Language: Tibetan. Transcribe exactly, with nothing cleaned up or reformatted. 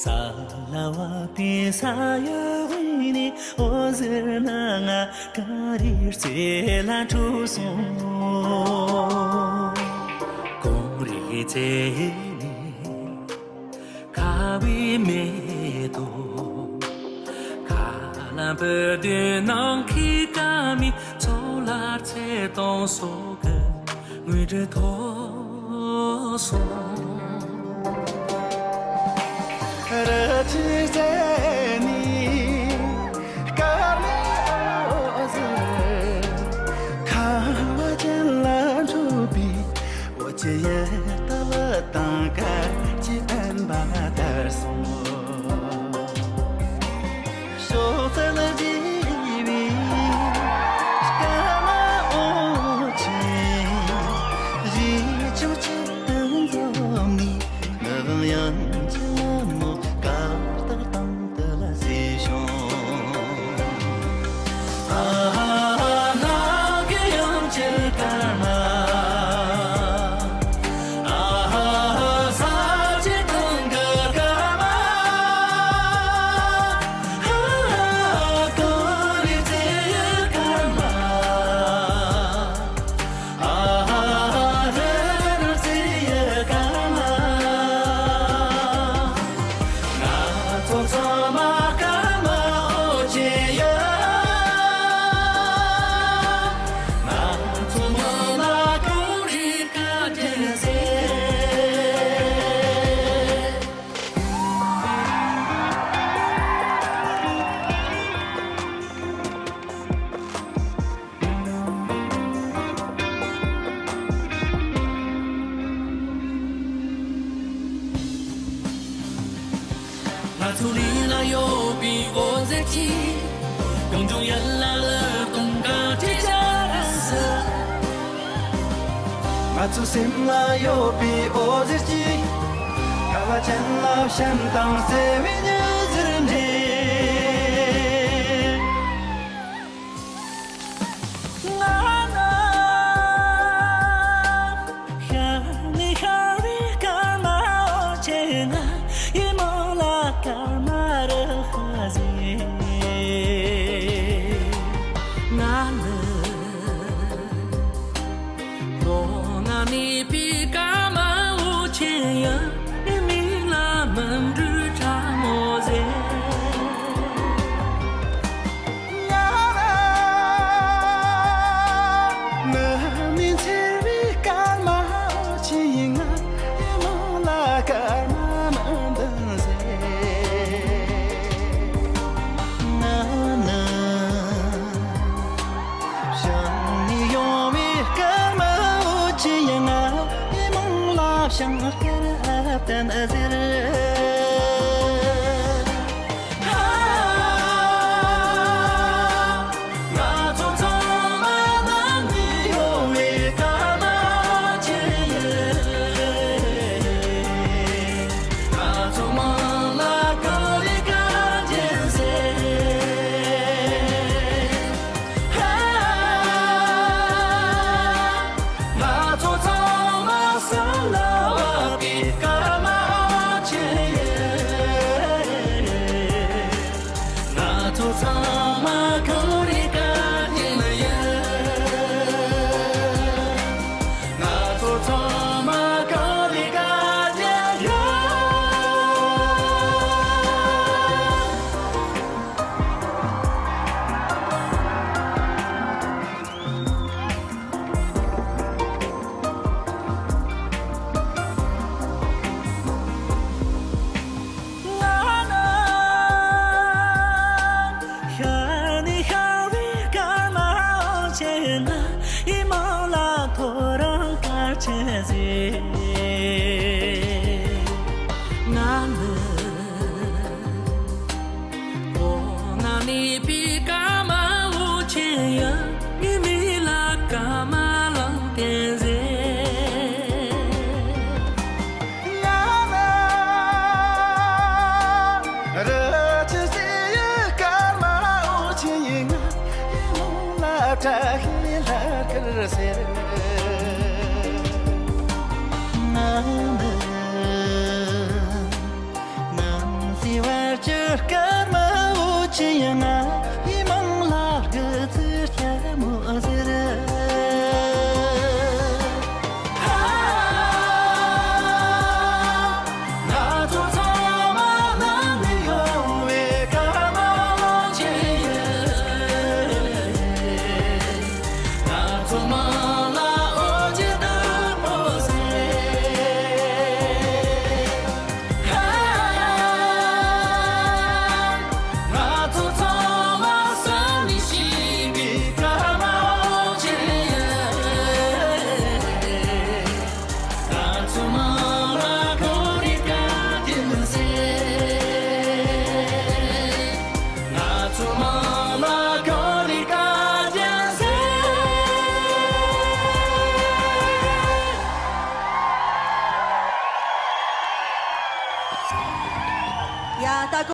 ས་ལ་བ་པའི་ས་ཡ་བའི་ནི་འོ་ཟེར་ན་ང་ག་རེ་རྩེ་ལ་འཁྲུག་སོང་། གངས་རི་རྩེ་ནི་ཁ་བའི་མེ་ཏོག་ཁ་ལ་འབུད་དུས་ནམ་མཁའི་སྐར་མའི་ཚོགས་ལ་ཚེ་དང་སོགས་ཀྱི་དངོས་གྲུབ་ཐོབ་སོང་། རི་ཆུ་རྩེ་ནས་སྐར་མའི་འོད་ཟེར་ཁ་བ་ཅན་ལ་འཕྲོད་པའི་འོ་ཆུ་ཡི་ལྟ་བུ་དང་གར་གྱི་བསྟན་པ་དར་སོང་། ཕྱོགས་བཅུ་ལ་རྒྱས་པའི་སྐར་མ་འོད་ཆེན་རི་ཆུ་གཅིག་ཏུ་འཛོམས་ནས། ནུབ་ཡང་ཆེན་ལ་མོ་སྐར་ལྟར་དང་དུ་ལ་གཟིགས་བྱུང་། ཨ་ཧ་ཧ་གི་ཡང་ཆེར་སྐར་མ། ཨ་ཧ་ཧ་ས་ཆེན་གང་གི་སྐར་མ། ཨ་ཧ་ཧ་གངས་རི་རྩེ་ཡི་སྐར་མ། ཨ་ཧ་ཧ་རི་རྩེ་ཡི་སྐར་མ། ང་ཚོ་ཚང་མ་སྐར་མ་འོད་ཆེན་ཡིན། ང་ཚོ་མི་ལ་གངས་རིའི་བཀའ་དྲིན་ཟེར། ང་ཚོའི་རིང་ལ་ཡོད་པའི་འོད་ཟེར་གྱིས། གངས་ལྗོངས་ཡན་ལག་ལ་སྟོན་ཀ་སྤྲད་བྱ་ར་ཟེར། ང་ཚོའི་སེམས་ལ་ཡོད་པའི་འོད་ཟེར་གྱིས། ཁ་བ་ཅན་ལ་བྱམས་དང་བརྩེ་བའི་ཉི་ཟེར་འདྲེས། ང་ནི་ཤར་ནས་ཤར་བའི་སྐར་མ་འོད་ཆེན་ང་ཡི་མོ་ལ་སྐར་མ་རི་ཁ་ཟེར། ང་ནི་ལོ་ན་མེད་པའི་སྐར་མ་འོད་ཆེན་ཡང་མི་ལ་མི་འགྲོ་ཁྲ་མོ་ཟེར། ང་རང་མི་མི་འཚེར་བའི་སྐར་མ་འོད་ཆེན་ཡིན། ང་ཡི་མོ་ལ་སྐར་མ་མི་འདུག་ཟེར། ང་ནི་བྱང་ནས་ཡོང་བའི་སྐར་མ་འོད་ཆེན་ཡིན། ང་ཡི་མོ་ལ་བྱང་སྐར་ཨ་བསྟན་ཟེར། ང་ཚོ་ཚང་མ་ས་ལ་བབས་པའི་སྐར་མ་འོད་ཆེན་ཡིན། ང་ཚོ་ཚང་མ་གངས་རིའི་བཀའ་དྲིན་ཡིན། ང་ཚོ་ཚང་མ་གངས་རིའི་བཀའ་དྲིན་ཡིན། ང་ནི་ཤར་ནས་ཤར་བའི་སྐར་མ་འོད་ཆེན་ང་ཡི་མོ་ལ་ཐོ་རངས་སྐར་ཆེན་ཟེར། ང་ནི་ལོ་ན་མེད་པའི་སྐར་མ་འོད་ཆེན་ཡིན། ངའི་མིག་ལ་སྐར་མ་གླང་རྟེན་ཟེར། ང་ནི་རི་ཆུ་རྩེ་ཡི་སྐར་མ་འོད་ཆེན་ཡིན། ང་ཡི་མོ་ལ་བཀྲ་ཤིས་ལྷ་སྐལ་ཟེར།